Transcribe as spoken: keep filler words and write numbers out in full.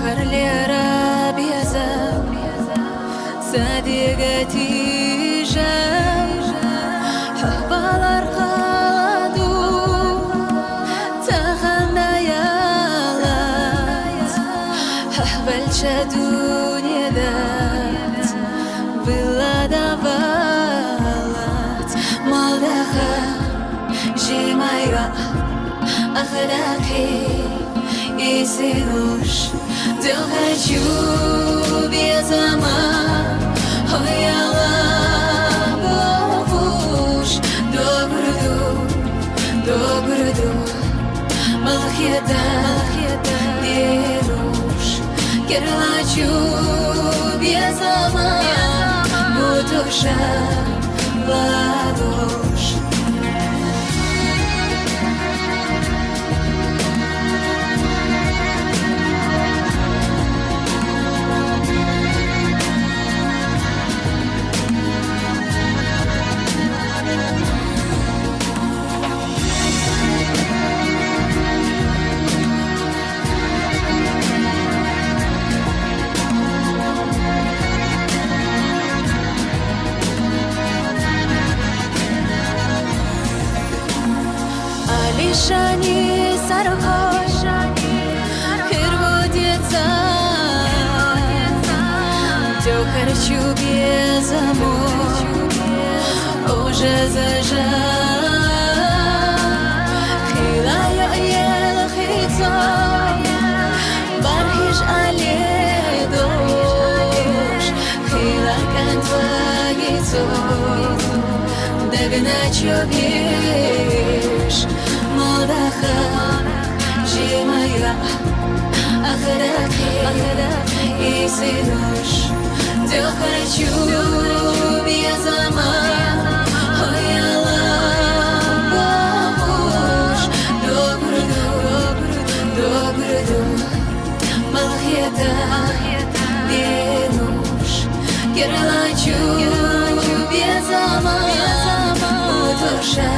Арлера безам садига тижа, хӀу балар халаду, тахандаялат, хӀу балча дунедат, вылада валат, малдаха жимайра ахлакъи. Исинуш духачу безама, хӀу яла бохуш, догруду, догруду, малхета, деруш, керлачу безама, бутуша, ладуш. Алишани сархош, хирводеца, дёхарчу безамо, уже зажа, хилая елхицо, бархиш аледош, хилакан твагицо, дагначо беш, малдаха, жимайра, ахрахи, исинуш, дёхарчу безама, хӀу яла бохуш, догруду, догруду, малхета, деруш, керлачу безама, бутуша,